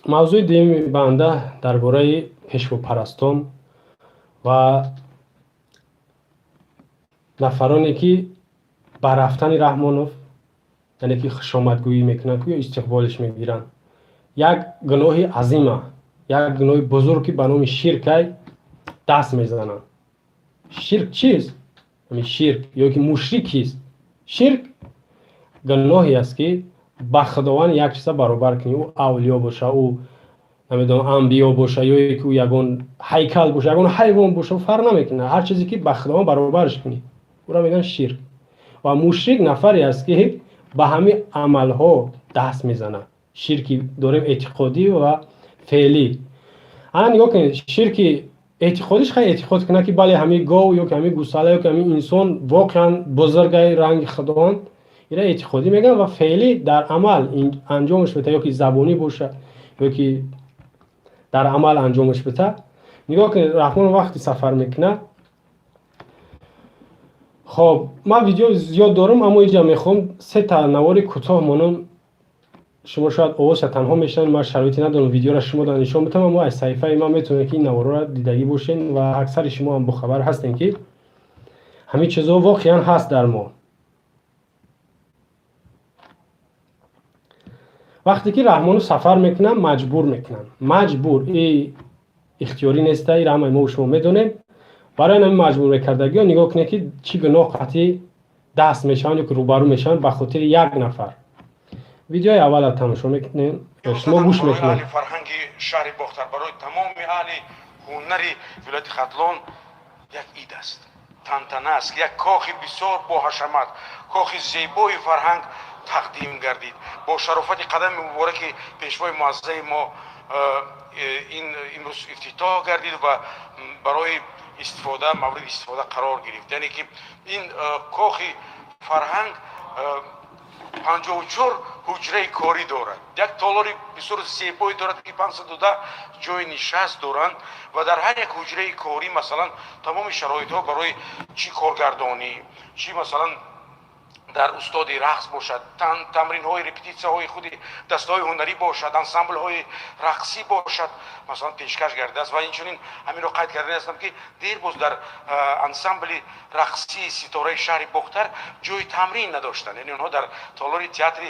Мавзӯи дуюми банда дар бораи пешвопарастон ва нафароне, ки ба рафтани Раҳмонов, яъне ки хушомадгӯӣ мекунанд ё истиқболиш мегиранд. Як гуноҳи азима, як гуноҳи бузург, ки ба номи ширкай даст мезананд. Ширк чист? Ширк ё ки мушрик кист? Ширк гуноҳе аст, ки ба Худованд як чиза баробар кунӣ, ӯ авлиё боша, ӯ, намедонам, анбиё боша, ё ки ӯ ягон ҳайкал боша, ягон ҳайвон боша, фарқ намекунад. Ҳар чизе, ки ба Худованд баробарш кунӣ, ӯро мегӯянд ширк. Ва мушрик нафаре аст, ки ба ҳамин амалҳо даст мезанад. Ширки дорем эътиқодӣ ва феълӣ. Ана, нигоҳ кунед, ширки эътиқодиш хай эътиқод кунад, ки бале, ҳамин гов ё ки ҳамин гусала ё ки ҳамин инсон воқеан бузургай, ранги Худованд, ира эътиқодӣ мегӯянд. Ва феълӣ дар амал анҷомаш бета, ё ки забонӣ боша, ё ки дар амал анҷомаш бита. Нигоҳ кунед, Раҳмон вақте сафар мекунад. Хоб, ман видео зиёд дорам, аммо инҷа мехоҳам сета навори кӯтоҳ монам. Шумо шояд овозша танҳо мешунавед, ман шароите надорам видеоро шумо дар нишон битам, аммо аз саҳифаи ман метавонед, ки ин наворҳоро дидагӣ бошед ва аксари шумо ҳам бохабар ҳастем, ки ҳамин чизҳо воқеан ҳаст дар мо. Вақте ки Раҳмонов сафар мекунанд, маҷбур мекунанд, маҷбур, и ихтиёрӣ неста, ира ҳамаи мо шумо медонем. Барои ҳамин маҷбур мекардагиҳо, нигоҳ кунед, ки чӣ гуноҳ қатъӣ даст мешаванд ё ки рӯбарӯ мешаванд ба хотири як нафар. Видеои аввала тамошо мекунем, шумо гӯш мекунед. Фарҳанги шаҳри Бохтар, барои тамоми аҳли ҳунари вилояти Хатлон як ид аст, тантана аст. Як кохи бисёр боҳашамат, кохи зебои фарҳанг тақдим гардид бо шарофати қадами мубораки пешвои муаззаи мо. Ин имрӯз ифтитоҳ гардид ва барои истифода, мавриди истифода қарор гирифт. Яъне ки ин кохи фарҳанг 54 ҳуҷраи корӣ дорад, як толори бисёр зебое дорад, ки 510 ҷои нишаст доранд ва дар ҳар як ҳуҷраи корӣ, масалан, тамоми шароитҳо барои чӣ коргардонӣ, чӣ, масалан, дар устоди рақс бошад, тамринҳои, репетитсияҳои худи дастаҳои ҳунарӣ бошад, ансамблҳои рақсӣ бошад, масалан, пешкаш гардидааст. Ва инчунин ҳаминро қайд кардани ҳастам, ки дербоз дар ансамбли рақсии Ситораи шаҳри Бохтар ҷои тамрин надоштанд, яъне онҳо дар толори театри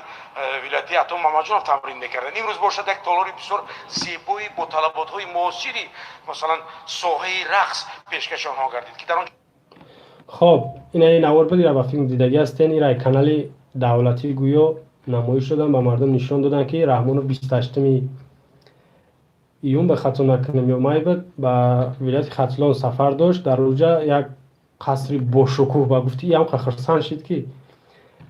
вилоятии Ато Мамаҷонов тамрин мекарданд. Имрӯз бошад, як толори бисёр зебои бо талаботҳои муосири, масалан, соҳаи рақс пешкаши онҳо гардид, ки дар он Хоб, ина навор буд, ира ба филм дидагӣ ҳастен. Ира канали давлатӣ гӯё намоиш доданд, ба мардум нишон доданд, ки Раҳмонов 28-уми июн, ба хато накунем, ё май буд, ба вилояти Хатлон сафар дошт. Дар уҷа як қасри бошукӯҳ, ба гуфти ям хурсанд шид, ки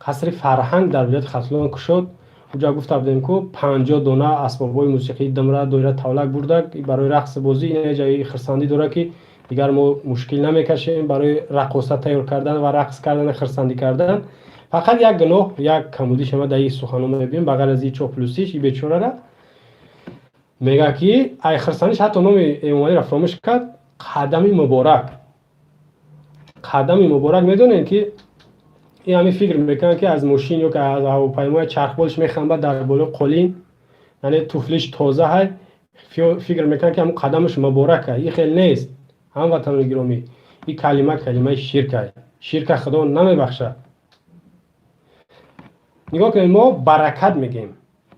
қасри фарҳанг дар вилояти Хатлон кушод. Уҷа гуфта будем, ку 50 дона асбобҳои мусиқии думра, доира, тавлак бурдак барои рақси бозӣ. Ина ҷои хурсандӣ дорад, ки дигар мо мушкил намекашем барои раққоса тайёр кардан ва рақс кардан, хурсандӣ кардан. Фақат як гуноҳ, як камудиш ама дар ин суханҳо мебинем, ба ғайр аз и чоплусиш, и бечорара мега, ки ай хурсандиш ҳатто номи Эмомалиро фаромӯш кард. Қадами муборак, қадами муборак. Медонем, ки ин ҳамин фикр мекунанд, ки аз мошин ё ки аз ҳавопаймои чархболш мехамбад дар болои қолин, яъне туфлиш тоза ҳай, фикр мекунанд, ки ҳамн қадамаш муборака. И хел нест, ҳамватанони гиромӣ. Ин калима калимаи ширка, ширка Худо намебахшад. Нигоҳ кунед, мо баракат мегӯем,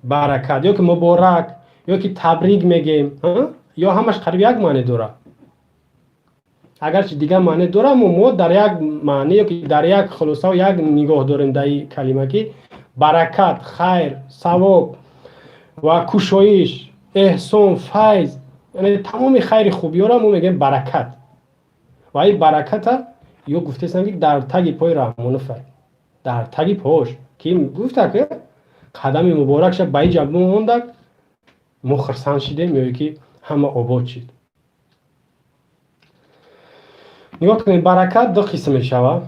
баракат ё ки муборак, ё ки табрик мегӯем, ё ҳамаш қариб як маъне дорад. Агарчи дигар маъне дорад, аммо мо дар як маъне ё ки дар як хулосаву як нигоҳ дорем дар ин калима, ки баракат, хайр, савоб ва кушоиш, эҳсон, файз, яъне тамоми хайри хубиёро мо мегӯем баракат. Ва ин бараката ё гуфтесам, ки дар таги пои Раҳмонов, дар таги пош, ки гуфта, ки қадами муборакша ба иҷа мондак, мо хурсанд шидем ё ки ҳама обод шид. Нигоҳ кунед, баракат ду қисм мешавад.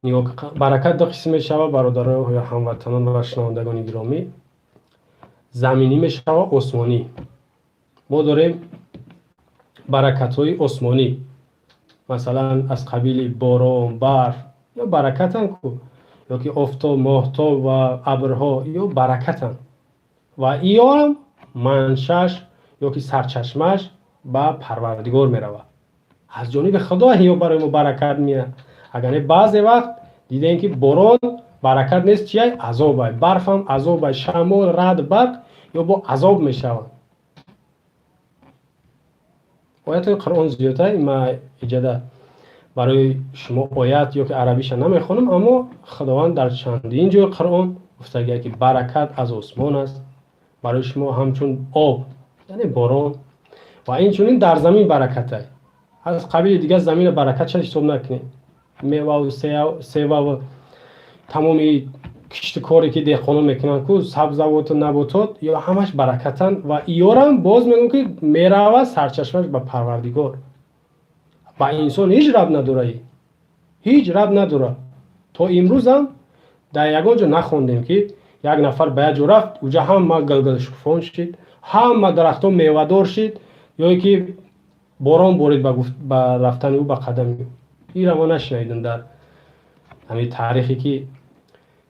Баракат ду қисм мешавад, бародаро ё ҳамватанон ва шунавандагони гиромӣ: заминӣ мешавад, осмонӣ. Мо дорем баракатҳои осмонӣ, масалан, аз қабили борон, барф, ё баракатанд ку, ё ки офтоб, моҳтоб ва абрҳо, ё баракатанд. Ва иёам маншааш ё ки сарчашмааш ба Парвардигор меравад, аз ҷониби Худо ё барои мо баракат меяд. Агар не, баъзе вақт дидем, ки борон баракат нест, чия, азобай, барфам азобай, шамол, раъд, барқ ё бо азоб мешаванд. Оятҳои Қуръон зиёдта, ма иҷада барои шумо оят ё ки арабиша намехонам, аммо Худованд дар чандин ҷои Қуръон гуфтагия, ки баракат аз осмон аст барои шумо, ҳамчун об, яъне борон, ва инчунин дар замин баракатай. Аз қабили дигар замина баракатша ҳисоб накунед. Меваву севаву тамоми киштукоре, ки деҳқонон мекунанд ку, сабзавоту наботот ё ҳамаш баракатанд. Ва иёрам боз мегӯм, ки меравад сарчашмаш ба Парвардигор, ба инсон ҳеҷ рабт надора, ҳеҷ рабт надорад. То имрӯзам дар ягон ҷо нахондем, ки як нафар ба як ҷо рафт, уҷа ҳама гулгулшукуфон шид, ҳама дарахтон мевадор шид, ё ки борон борид ба рафтани ӯ, ба қадами ӯ. Ира ма нашунавидам дар ҳамин таърихе, ки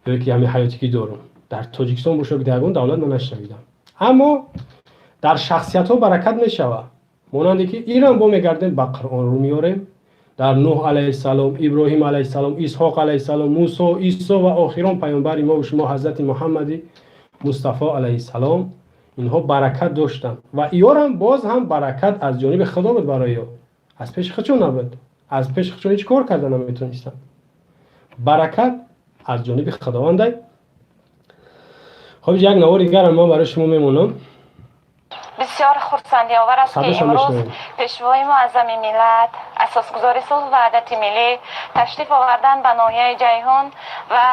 ё ки ҳамин ҳаёте, ки дорум, дар Тоҷикистон бошад, ки дар ягон давлат ман нашунавидам. Аммо дар шахсиятҳо баракат мешавад, монанде ки ирам бо мегардем, ба Қуръон рӯ меорем. Дар Нуҳ алайҳиссалом, Иброҳим алайҳиссалом, Исҳоқ алайҳиссалом, Мусо, Исо ва охирон паёмбари мо шумо, ҳазрати Муҳаммади Мустафо алайҳиссалом, инҳо баракат доштанд. Ва иёрам боз ҳам баракат аз ҷониби Худо буд барои ё, аз пеши худшон набуд, аз пеши худшон ҳеҷ кор карда наметонистанд. Баракат аз ҷониби Худовандай. Хоб, як навори дигарам ман барои шумо мемонам. Бисёр хурсандиовар аст, ки имрӯз Пешвои муаззами миллат, асосгузори сулҳу ваҳдати миллӣ ташриф овардан ба ноҳияи Ҷайҳун ва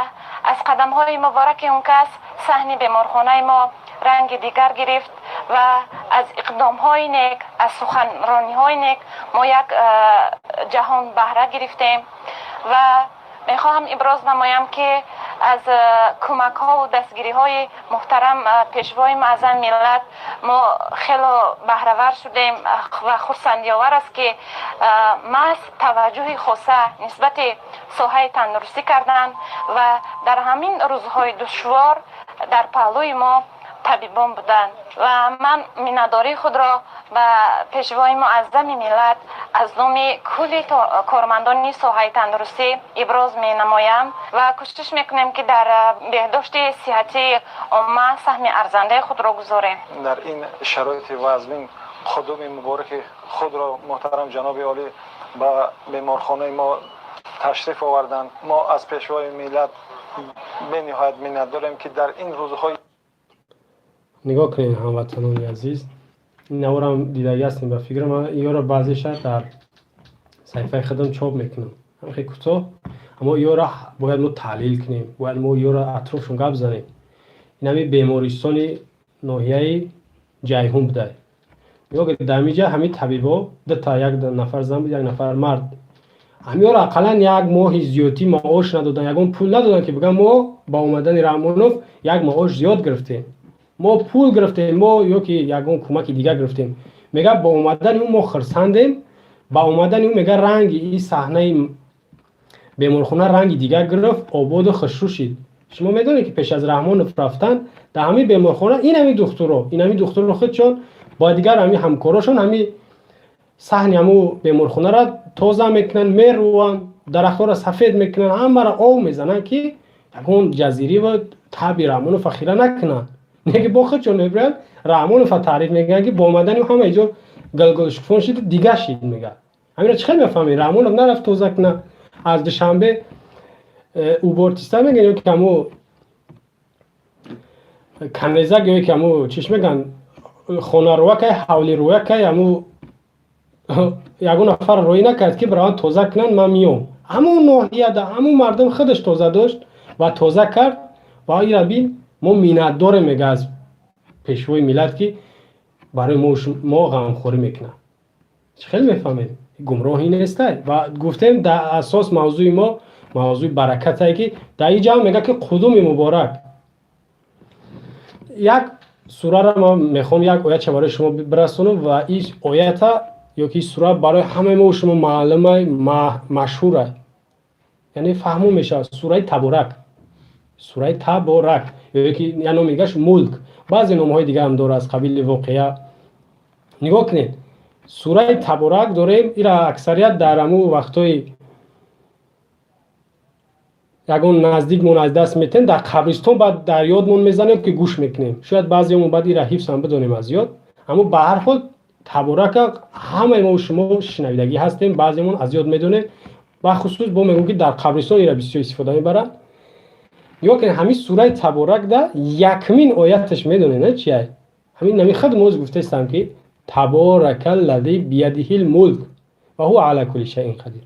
аз қадамҳои мубораки он кас саҳни беморхонаи мо ранги дигар гирифт ва аз иқдомҳои нек, аз суханрониҳои нек мо як ҷаҳон баҳра гирифтем. Ва мехоҳам иброз намоям, ки аз кӯмакҳову дастгириҳои муҳтарам Пешвои муаззами миллат мо хело баҳравар шудем. Ва хурсандиовар аст, ки маҳз таваҷҷӯҳи хоса нисбати соҳаи тандурустӣ карданд ва дар ҳамин рӯзҳои душвор дар паҳлӯи мо табибон буданд. Ва ман миннатдории худро ба Пешвои муаззами миллат аз номи кулли кормандони соҳаи тандурустӣ иброз менамоям ва кӯшиш мекунем, ки дар беҳдошти сиҳатии омма саҳми арзандаи худро гузорем. Дар ин шароити вазмин қудуми мубораки худро муҳтарам ҷаноби олӣ ба беморхонаи мо ташриф оварданд. Мо аз Пешвои миллат бениҳоят миннат дорем, ки дар ин рӯзҳои Нигоҳ кунед, ҳамватанони азиз, ин наворам дидаги ҳастем ба фикрам. Иёро баъзеша дар саҳифаи худам чоп мекунам, хеле кӯтоҳ, аммо иёро бояд мо таҳлил кунем, бояд мо иёро атрофшон гап занем. Ин ҳами бемористони ноҳияи Ҷайҳун будай. Нигоҳ кунед, дар ҳамиҷа ҳамин табибо дута, як нафар зан буд, як нафар мард. Ҳамиёро ақаллан як моҳи зиёдтӣ маош надоданд, ягон пул надоданд, ки бигӯянд, мо ба омадани Раҳмонов як маош зиёд гирифтем, мо пул гирифтем, мо ё ки ягон кӯмаки дигар гирифтем. Мега, бо омадани ӯ мо хурсандем, ба омадани ӯ, мега, ранги и саҳнаи беморхона ранги дигар гирифт, ободу хушрӯ шид. Шумо медонед, ки пеш аз Раҳмонов рафтан дар ҳамин беморхона ин ҳамин духтуро, ин ҳамин духтуро худшон бо дигар ҳамин ҳамкорошон ҳамин саҳни ҳамун беморхонаро тоза мекунанд, мерӯванд, дарахтҳоро сафед мекунанд, ҳамаро ов мезананд, ки ягон ҷазириву таби Раҳмонова хира накунанд. Неки бо худшон мебиранд, Раҳмонова таъриф мекунанд, ки бо омадани ҳама иҷо гулгулшукуфон шид, дига шид. Мега, ҳаминро чӣ хел мефаҳмед? Раҳмонов нарафт тоза кунад. Аз Душанбе убортиста мегӯян ё ки ҳамо канезак, ё ки ҳамо чиш мегӯян, хонарӯякай, ҳавлирӯякай, ҳамо ягон нафар роӣ накард, ки бираванд, тоза кунанд, ман миём. Ҳамон ноҳияда ҳамон мардум худаш тоза дошт ва тоза кард. Ва ира бин, мо миннатдорем, мега, аз Пешвои миллат, ки барои мо ғамхорӣ мекунад. Чӣ хел мефаҳмед? Гумроҳӣ нестай. Ва гуфтем, дар асос мавзӯи мо мавзӯи баракатае, ки дар ин ҷамъ мега, ки қудуми муборак. Як сураро ман мехоҳам, як оятша барои шумо бирасонам. Ва ин оята ё ки сура барои ҳамаи мо шумо маълумай, машҳура, яъне фаҳмо мешавад. Сураи Таборак, сураи Таборак ё ки як номи дигараш Мулк. Баъзе номҳои дигарам дорад, аз қабили Воқеа. Нигоҳ кунед, сураи Таборак дорем. Ира аксарият дар ҳамун вақтҳои ягон наздикмон аз даст метем, дар қабристон баъд дар ёдмон мезанем, ки гӯш мекунем. Шояд баъзеомон баъд ира ҳифзам бидонем аз ёд. Аммо ба ҳар ҳол Таборака ҳамаи мо шумо шунавидагӣ ҳастем, баъземон аз ёд медонем. Бахусус бо мегӯм, ки дар қабристон ира бисёр истифода мебаранд. Нигоҳ кунед, ҳамин сураи Таборакда якмин ояташ медонед на чия? Ҳамин нами худ моз гуфтаистам, ки таборака ллази биядиҳил мулк ва ҳува ала кулли шайин қадир.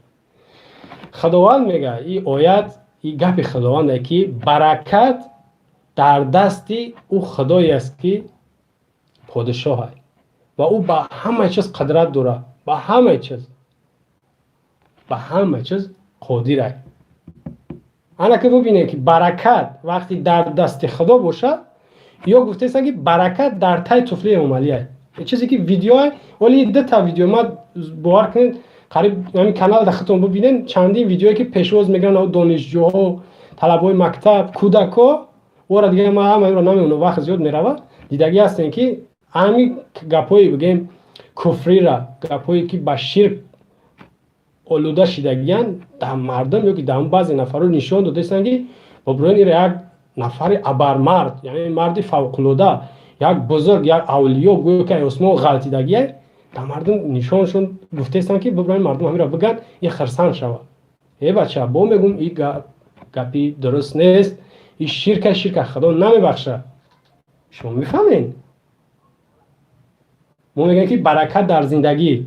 Худованд мега, и оят, и гапи Худованде, ки баракат дар дасти ӯ Худое аст, ки подшоҳ ва ӯ ба ҳама чиз қудрат дорад, ба ҳама чиз, ба ҳама чиз қодир. Ана ки бубинед, ки баракат вақте дар дасти Худо бошад, ё гуфтаистанд, ки баракат дар тай туфли Эмомалиай. Чизе ки видео, вале дута видео ма, бовар кунед, қариб ҳамин канал дар худтон бубинед, чандин видеое, ки пешвоз мегиранд донишҷӯҳо, талабҳои мактаб, кӯдакҳо ора. Дига ма ҳамаро намемонам, вақт зиёд меравад. Дидагӣ ҳастем, ки ҳамин гапҳои, бигем, куфрира, гапҳое, ки ба ширк олуда шидагиянд, дар мардум ё ки дар баъзе нафарро нишон додаистанд, ки бобирони ира як нафари абармард, яъне марди фавқулода, як бузург, як авлиё, гӯё ки осмон ғалтидагия, дар мардум нишоншон гуфтаистанд, ки бибирони мардум ҳамира бигӯянд, и хирсанд шавад. Э бача, бо мегӯм, и гапи дуруст нест, и ширка, ширка Худо намебахшад. Шумо мефаҳмед, мо мегӯем, ки баракат дар зиндагӣ,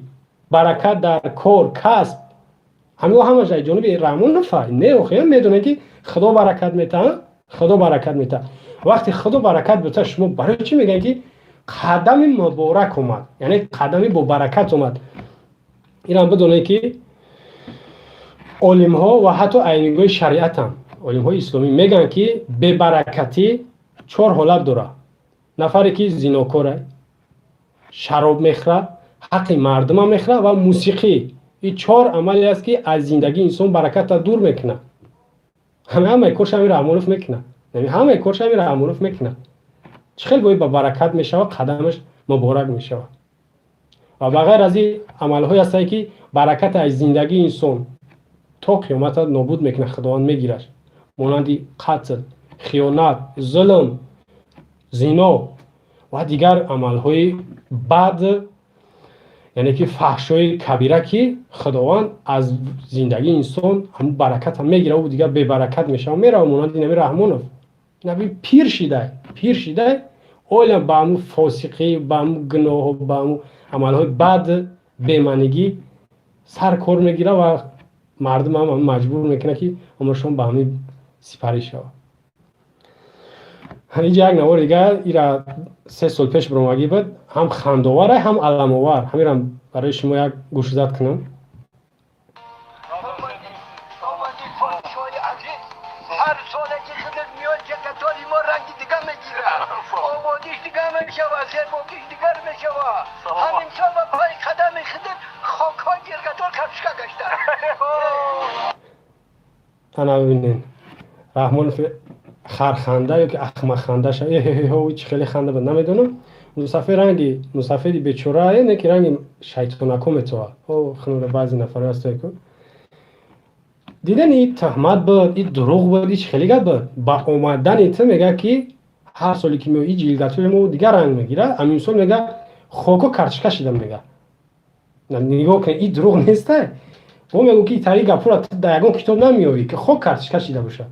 баракат дар кор, касб, ҳамио ҳамаш аз ҷониби Раҳмонов не? Охир медонем, ки Худо баракат метаҳад, Худо баракат метаҳад. Вақте Худо баракат битаҳад, шумо барои чӣ мегӯем, ки қадами муборак омад, яъне қадами бо баракат омад? Инам бидонед, ки олимҳо ва ҳатто айнигоҳи шариатам, олимҳои исломӣ мегӯянд, ки бебаракатӣ чор ҳолат дорад: нафаре ки зинокора, шароб мехӯрад, ҳаққи мардума мехӯрад ва мусиқӣ. И чор амале аст, ки аз зиндагии инсон баракатро дур мекунад. Ҳамаи корш ҳами Раҳмонов мекунад, ҳамаи корш ҳами Раҳмонов мекунад. Чӣ хел бояд ба баракат мешавад, қадамаш муборак мешавад? Ва ба ғайр аз ин амалҳое ҳастанд, ки баракат аз зиндагии инсон то қиёмата нобуд мекунад, Худованд мегираш, монанди қатл, хиёнат, зулм, зино ва дигар амалҳои бад, яъне ки фаҳшои кабира, ки Худованд аз зиндагии инсон ҳамун бараката мегира, ӯ дигар бебаракат мешава, мерава, монанди наби Раҳмонов. Наби пир шидай, пир шидай, олям ба ҳамун фосиқӣ, ба ҳамун гуноҳу ба ҳамун амалҳои бад, бемаънигӣ сар кор мегира ва мардум ҳам маҷбур мекунад, ки умршон ба ҳамин сипарӣ шавад. Инҷа як навор дигар, ира 3 сол пеш биромагӣ буд, ҳам хандовар, ҳам аламовар. Ҳамирам барои шумо як гӯшзад кунам. Омадӣ, подшоҳи азиз, ҳар соле ки худат меояд, ҷангатоли мо ранги дига мегирад, ободиш дига мешавад, зебогиш дигар мешавад. Ҳамин сол ба пай қадами худат хокҳои ҷиргатол картошка гашта. Ана бибинед, Раҳмонов харханда ё ки ахмаханда, чӣ хеле ханда буд, намедонам. Мусафир, ранги мусафири бечора, не ки ранги шайтонако метоа. Хунура баъзе нафаро ҳастае ку дидани и туҳмат буд, и дурӯғ буд, и чӣ хеле гап буд. Ба омадани ту, мега, ки ҳар соле ки меои, ҷилгатои мо дигар ранг мегира, ҳамин сол, мега, хоко картошка шида. Мега, нигоҳ кунед, и дурӯғ неста. Мо мегӯм, ки тари гапура дар ягон китоб намеёвӣ, ки хок картошка шида бошад.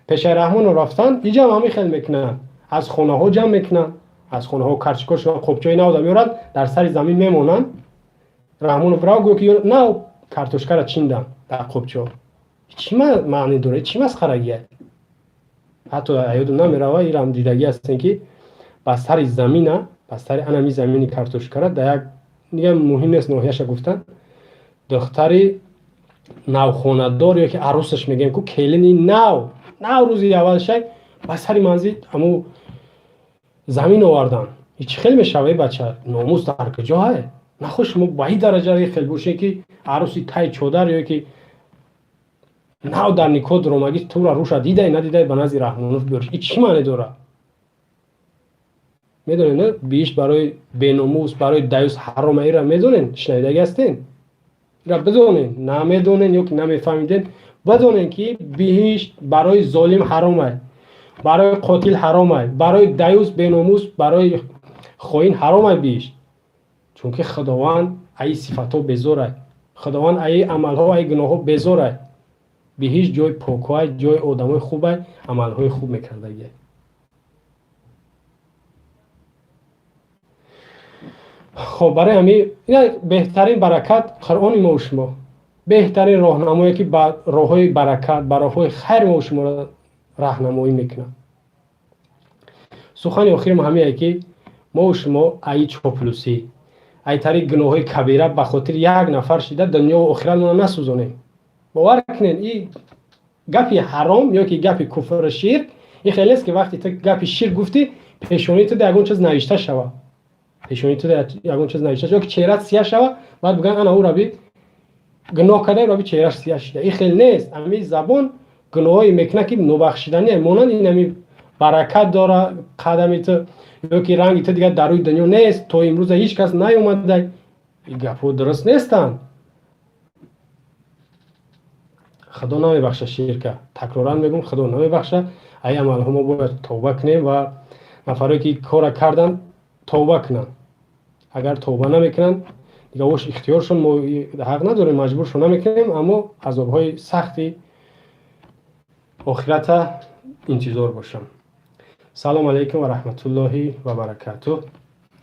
Пешаи Раҳмонов рафтан, иҷам ҳамин хел мекунанд, аз хонаҳо ҷамъ мекунанд, аз хонаҳо картошкошон қобчои навда меоранд, дар сари замин мемонанд. Раҳмонов рав, гӯ ки нав картошкара чиндан дар қобчо. Чӣ маъне дорад? Чӣ масхарагия? Ҳатто ёдам намерава, ирам дидагӣ ҳастем, ки ба сари замина, ба сари анами замини картошкара, дар як, дига муҳим нест ноҳияша гуфтан, духтари навхонадор ё ки арӯсаш мегӯем ку, келини нав нав, рӯзи аввалшай ба сари манзил ҳаму замин овардан. Чӣ хел мешава, е бача? Номус дар куҷоае? Нахо шумо ба ин дараҷа хел бошед, ки арӯси тай чодар ё ки нав дар никоҳ дуромагӣ, тура рӯша дидай надидай, ба назди Раҳмонов биёриш, и чӣ маъне дорад? Медонед, на, биҳишт барои беномус, барои даюс ҳарома. Ира медонен, шунавидаги ҳастен? Ира бидонен, намедонен ё ки намефаҳмиден, бидонен, ки биҳишт барои золим ҳаромай, барои қотил ҳаромай, барои даюс, беномус, барои хоин ҳаромай биҳишт. Чунки Худованд аи сифатҳо безорай, Худованд аи амалҳо, аи гуноҳҳо безорай. Биҳишт ҷои покҳоай, ҷои одамои хубай, амалҳои хуб мекардагиай. Хоб, барои ҳамин ина беҳтарин баракат Қуръони мо шумо, беҳтарин роҳнамое, ки ба роҳҳои баракат, ба роҳҳои хайр мо шуморо раҳнамоӣ мекунад. Сухани охирим ҳамие, ки мо шумо аи чоплусӣ, ай тариқ гуноҳҳои кабира ба хотири як нафар шида дунёву охиратмонро насӯзонем. Бовар кунед, и гапи ҳаром ё ки гапи куфру ширк ин хеле нест, ки вақте ту гапи ширк гуфтӣ, пешонии ту ягон чиз навишта шава, пешонии ту ягон чиз навишта шава ё ки чеҳрат сия шава, баъд бигӯянд: «Ана, ӯ раби гуноҳ карда, раби чеҳраш сия шида». Ин хел нест. Ами забон гуноҳое мекунад, ки нобахшиданӣ, монанд ин ами баракат дора қадами ту ё ки ранги ту дигар дар рӯи дунё нест, то имрӯза ҳеҷ кас наёмада. Ин гапҳо дуруст нестанд. Худо намебахша ширка, такроран мегӯм, Худо намебахша. Ай амалҳо мо бояд тавба кунем ва нафарое, ки кора карданд, тавба кунанд. Агар тавба намекунанд, дигар ош ихтиёршон, мо ҳақ надорем, маҷбуршон намекунем, аммо азобҳои сахти охирата интизор бошам. Салому алайкум ва раҳматуллоҳи ва баракатуҳ.